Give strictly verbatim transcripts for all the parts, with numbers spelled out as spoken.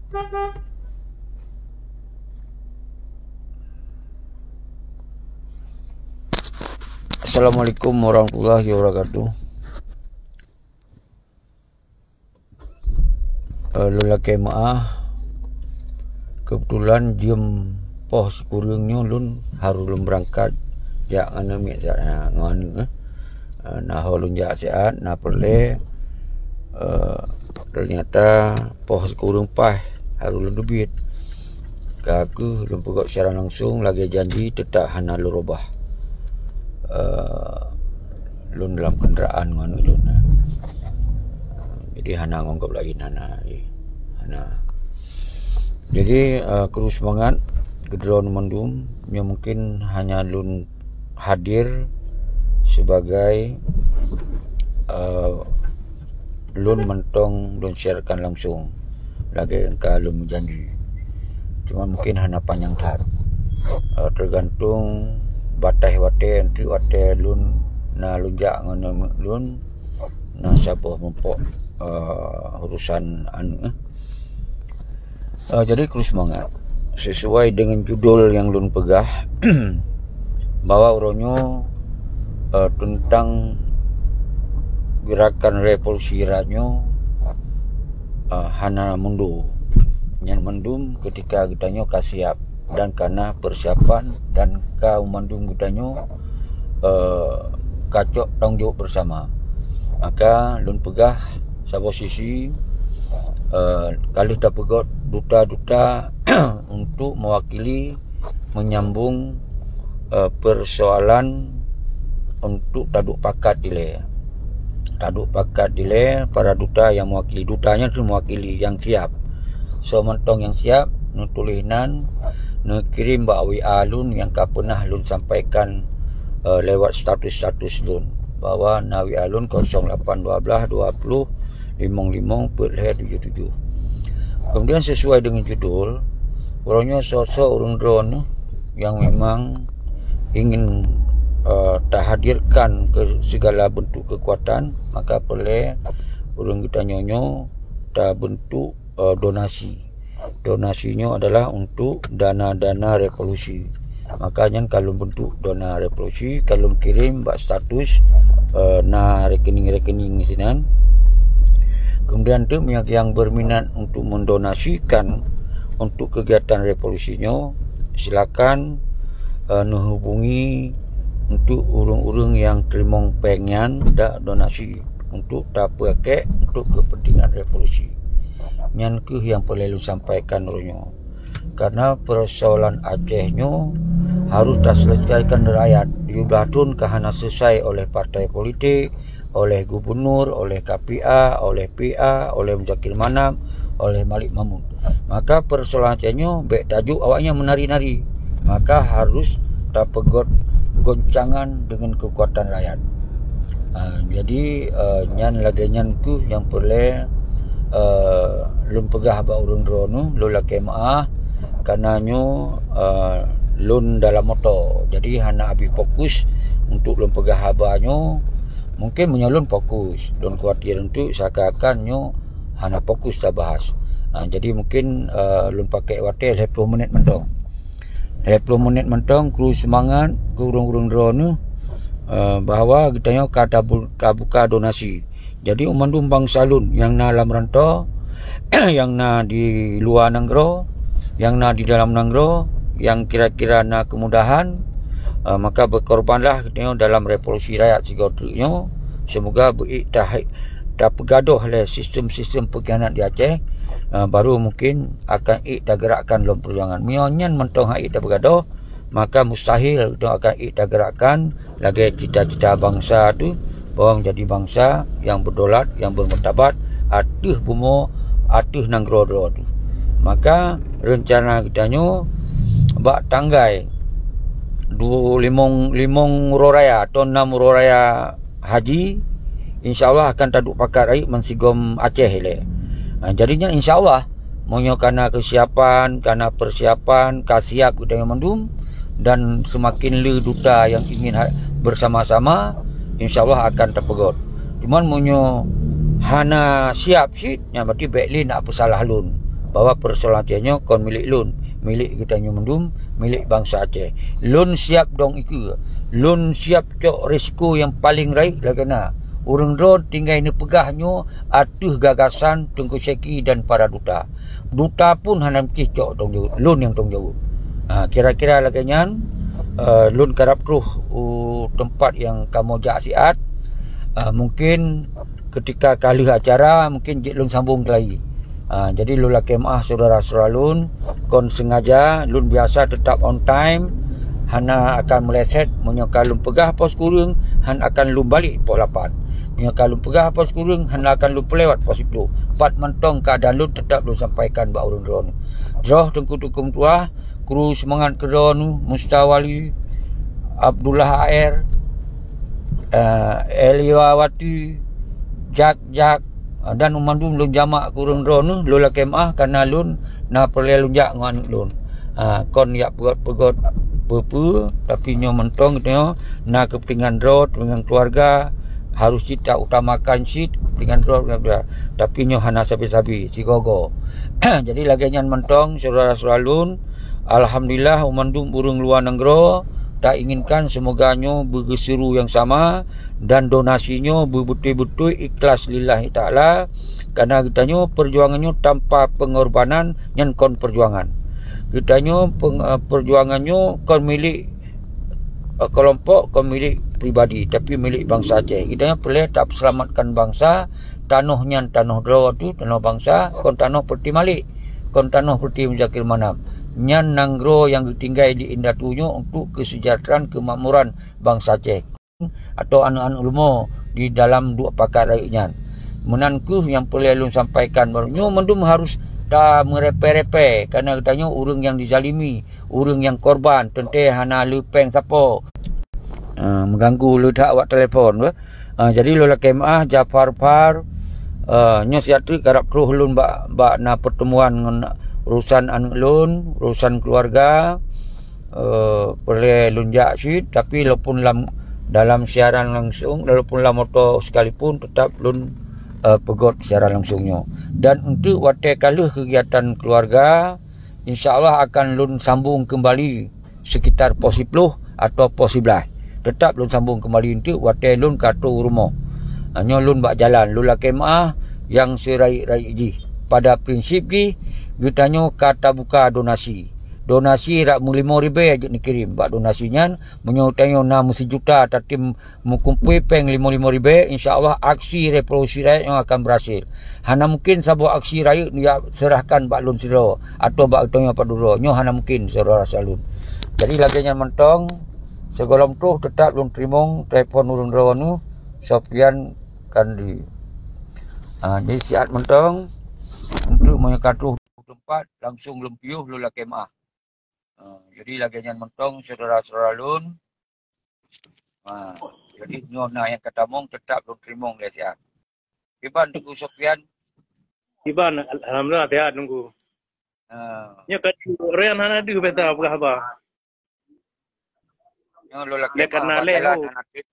Assalamualaikum warahmatullahi wabarakatuh. Eh, lôn lakée meu'ah, keubeutulan jeuem poh sikureueng nyoe lôn harôh lôn beurangkat jak ngon aneuk miet siat, ngon aneuk, eh. Eh, na ho lôn jak siat, na peureulée, eh, teunyata poh sikureueng paih harôh lôn teubiet. Ka kheueh lôn peugöt siaran langsung lagée janji, teutap hana lôn reubah. Eh, lôn lam keundaraan ngon ulôn, eh. Jadi hana ngon gob laén, hana, eh, hana. Jadi, eh, kru seumangat keu droeneuh mandum, nyoe mungkin hanya lôn hadir sebagai, eh, lôn mantong lôn siarkan langsung lagée engka lôn meujanji. Cuma mungkin hana panyang that. Eh, teugantung bataih watée, enteuk watée lôn na lôn jak ngon aneuk lôn, na saboh meumpok, eh, urusan aneuk, eh. Eh, jadi kru seumangat. Sesuai dengan judul yang lôn peugah, bahwa uroe nyoe, eh, teuntang gerakan revolusi rakyat nyoe, eh, hana mundur. Nyan mandum ketika geutanyoe ka siap dan kana persiapan dan ka mandum geutanyoe, eh, ka cok tanggong jaweueb bersama. Maka lôn peugah saboh sisi, eh, ka lheueh tapeugöt duta-duta untuk mewakili, menyambung, eh, persoalan untuk taduek pakat dilée. Taduek pakat dilée para duta nyang mewakili. Duta nyan tu mewakili nyang siap. Soe mantong nyang siap, neutuléh nan, neukirém bak W A lôn nyang ka peunah lôn sampaikan, eh, lewat status-status lôn, bahwa na W A lôn kosong lapan dua belas dua puluh limong limong peuet lhée tujoh tujoh. Kemudian sesuai dengan judul, uroe nyoe soe-soe ureuëng droeneuh nyang memang ingin, eh, tahadirkan ke segala bentuk kekuatan, maka peureulée ureuëng geutanyoe nyoe tabentuk, eh, donasi. Donasi nyoe adalah untuk dana-dana revolusi. Maka nyan ka lôn bentuk dana revolusi, ka lôn kirém bak status, eh, na rekening-rekening sinan. Kemudian tu, nyang, nyang berminat untuk mendonasikan untuk kegiatan revolusi nyoe, silakan, eh, neuhubungi untuk ureuëng-ureuëng nyang teurimong péng nyan dak donasi untuk tapeuakée untuk kepentingan revolusi. Nyan kheueh nyang peureulée lôn sampaikan uroe nyoe. Karena persoalan Aceh nyoe harus taselesaikan rakyat. Tujoh blaih thon ka hana selesai oleh partai politik, oleh gubernur, oleh K P A, oleh P A, oleh Muzakir Manaf, oleh Malik Mahmud. Maka persoalan Aceh nyoe bék tajok awaknyan menari-nari. Maka harus tapeugöt goncangan dengan kekuatan rakyat. Ah, jadi, eh, nyan lagée nyan kheueh nyang peureulée, eh, lôn peugah bak ureuëng droeneuh, lôn lakée meu'ah, karena nyoe, eh, lôn dalam moto. Jadi hana habéh fokus untuk lôn peugah haba nyoe. Mungkin meunyoe lôn fokus, lôn khawatir untuk seakan-akan nyoe hana fokus tabahas. Ah, jadi mungkin, eh, lôn pakai watée lhée ploh menit mantong. Lhée ploh menit mantong, kru seumangat keu ureuëng-ureuëng droeneuh, eh, bahwa geutanyoe ka tabu-, tabuka donasi. Jadi, mandum bansa lôn nyang na lam rantau, nyang na di luwa nanggroe, nyang na di dalam nanggroe, nyang kira-kira na keumudahan, eh, maka beukorbanlah geutanyoe dalam revolusi rakyat sigoe treuk nyoe. Seumoga beuék tahe-, tapeugadôh lé sistem-sistem peungkhianat di Aceh, eh, baru mungkin akan ék tageurakkan lom peujuangan. Meunyoe nyan mantong han ék tapeugadôh, maka mustahil geutanyoe akan ék tageurakkan lagée cita-cita bansa tu, bahwa menjadi bansa nyang beudaulat, nyang beumartabat ateueh bumoe, ateueh nanggroe droe tu. Maka reuncana geutanyoe bak tanggai du-, limong, limong uroe raya atau nam uroe raya haji, insya Allah akan taduek pakat rayeuk meusigom Aceh ilée. Ha, jadi nyan insya Allah, meunyoe kana keusiapan, kana persiapan, ka siap geutanyoe mandum, dan seumaken le duta nyang ingin ha-, bersama-sama, insya Allah akan tapeugöt. Cuman meunyoe hana siap cit, nyan berarti bék lé na peusalah lôn. bahwa persoalan Aceh nyoe kon milék lôn, milék geutanyoe mandum, milék bansa Aceh. Lôn siap dong ikeue, lôn siap cok risiko nyang paleng rayeuk lagée na. Ureuëng droe tinggai neupeugah nyoe ateueh gagasan Teungku Syeki dan para duta. Duta pun hana mungken cok tanggung jaweueb, lôn nyang tanggung jaweueb. Ha, kira-kira lagée nyan, eh, lôn karab troh u teumpat nyang kamoe jak siat. Eh, mungken ketika ka lheueh acara, mungken jeuet lôn sambong lagi. Ha, jadi lôn lakée meuáh syedara-syedara lôn, kon sengaja, lôn biasa teutap on time, hana akan meuleset. Meunyoe ka lôn peugah poh sikureueng, hana akan lôn balek poh lapan. Meunyoe ka lôn peugah poh sikureueng, hana akan lôn peulewat poh siplôh. Pat mantong keuadaan lôn teutap lôn sampaikan bak ureuëng droeneuh. Droe Teungku Tukang Tuah, kru seumangat keu droeneuh, Mustawali, Abdullah A R, eh, Eliawati, Jak-jak, eh, dan mandum lôn jamak keu ureuëng droeneuh, lôn lakée meuáh karena lôn na peureulée lôn jak ngon aneuëk lôn. Ha, kon jak peugét-peugét peue-peue, tapi nyoe mantong geutanyoe na keupeuntengan droe, keupeuntengan keuluwarga, harôh cit tautamakan cit keupeuntengan droe, tapi nyoe hana sabe-sabe, sigoe-goe. Jadi lagée nyan mantong, syedara-syedara lôn, alhamdulillah, mandum ureuëng luwa nanggroe tainginkan seumoga nyoe beugeusuru nyang sama dan donasi nyoe beubeutôi-beutôi ikhlas lillahi ta'ala, karena geutanyoe perjuangan nyoe tanpa pengorbanan nyan kon perjuangan. Geutanyoe peng-, eh, perjuangan nyoe kon milék, eh, kelompok, kon milék pribadi, tapi milék bansa Aceh. Geutanyoe peureulée tapeuseulamatkan bansa, tanoh nyan tanoh droe teuh, tanoh bansa, kon tanoh peureulée malék, kon tanoh peureulée Muzakir Manaf. Nyan nanggroe nyang geutinggai di indatu nyoe untuk keuseujahteuraan keumakmuran bansa Aceh. Atau aneuëk-aneuëk leumo di dalam duek pakat rayeuk nyan. Meunan kheueh nyang peureulée lôn sampaikan baroe nyoe, mandum harôh tameurepée-repée, karena geutanyoe ureuëng nyang dizalimi, ureuëng nyang korban, teuntée hana le péng sapo. Ah, meuganggu le that awak telepon, beh. Ah, jadi lôn lakée meuáh, Jafar Far, ah, nyoe siat teuk karab troh lôn bak, bak na pertemuan ngon urusan aneuëk lôn, urusan keuluwarga. Eh, peureulée lôn jak cit, tapi walaupun lam, dalam siaran langsung, walaupun lam moto sekalipun, tetap lôn, eh, peugét siaran langsung nyoe. Dan untuk watée ka lheueh kegiatan keuluwarga, insya Allah akan lôn sambong keumbali sekitar poh siplôh atau poh siblaih. Tetap lôn sambong keumbali untuk watée lôn ka troh u rumoh. Ha, nyoe lôn bak jalan, lôn lakée meuáh nyang seurayeuk-rayeuk jih. Pada prinsip jih, geutanyoe ka tabuka donasi. Donasi rab meulimo ribée jeuet neukirém. Bak donasi nyan, meunyoe tanyoe na meusijuta tatem meukumpôi péng limo-limo ribée, insya Allah aksi revolusi rakyat nyoe akan berhasil. Hana mungkin saboh aksi rayeuk jak serahkan bak lôn sidroe atau bak geutanyoe padub droe. Nyoe hana mungkin, syedara-syedara lôn. Jadi lagée nyan mantong, sigohlom troh teutap lôn teurimong telepon ureuëng droeneuh, Sofian Kandi. Ha, jadi siat mantong, untuk meunyoe ka troh teumpat, langsung lôn piôh, lôn lakée meuáh. Ha, jadi lagée nyan mantong, syedara-syedara lôn. Ha, jadi nyoe na nyang ka tamong, teutap lôn teurimong lé siat. Kiban Teungku Sofian? Kiban, alhamdulillah, siat Teungku. Ha. Nyoe ka Rian hana deuh biasa peugah haba. Nyoe lôn lakée meuáh bak jalan, hana trép,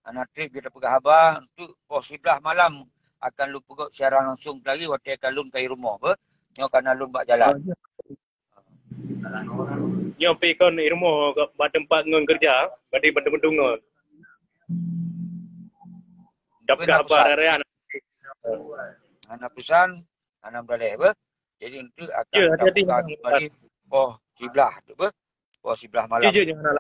hana trép geupeugah haba, untuk poh siblaih malam akan lôn peugét siaran langsung lagi watée ka lôn ka i rumoh, beh. Nyoe ka na lôn bak jalan. Oh, ya. Nyoe pih kon i rumoh bak teumpat ngon keureuja, bak di bandum-bandum ngon. Tapi dap hana kabar pesan. Hana pesan, hana meudaleh, beh. Jadi, untuk akan tabuka kembali poh siblaih tu, beh. Poh siblaih malam. Jujur, jangan.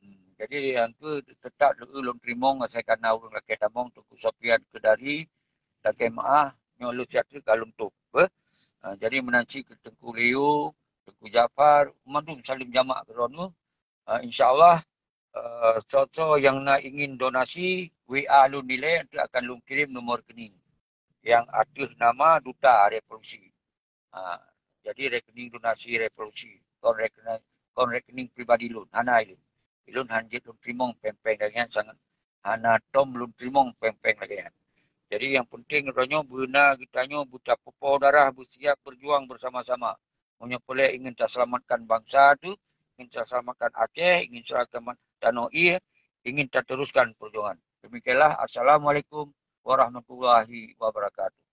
Hmm, jadi, nyang keu teutap lôn, lôn teurimong, asai kana ureuëng lakée tamong, Teungku Sofian Keudari, lakée meuáh, nyoe lôn siat teuk ka lôn tôb, beh. Ha, jadi meunan cit keu Teungku Leo, Teungku Jafar, mandum saleuem jamak keu droeneuh. Ha, insya Allah, eh, soe-soe nyang na ingin donasi, W A lôn dilée, nanti akan lôn kirém nomor rekening nyang ateueh nama Duta Revolusi. Ha, jadi rekening donasi revolusi, kon rekening, kon rekening pribadi lôn, hana ilôn. Ilôn hanjeuet lôn teurimong péng-péng lagée nyan, sangat hana tom lôn teurimong péng-péng lagée nyan. Jadi nyang penting droeneuh beuna geutanyoe beutapeupo darah, beusiap berjuang bersama-sama. Meunyoe peureulée ingin taseulamatkan bansa tu, ingin taseulamatkan Aceh, ingin taseulamatkan tanoh ié, ingin tateruskan perjuangan. Demikianlah. Assalamualaikum warahmatullahi wabarakatuh.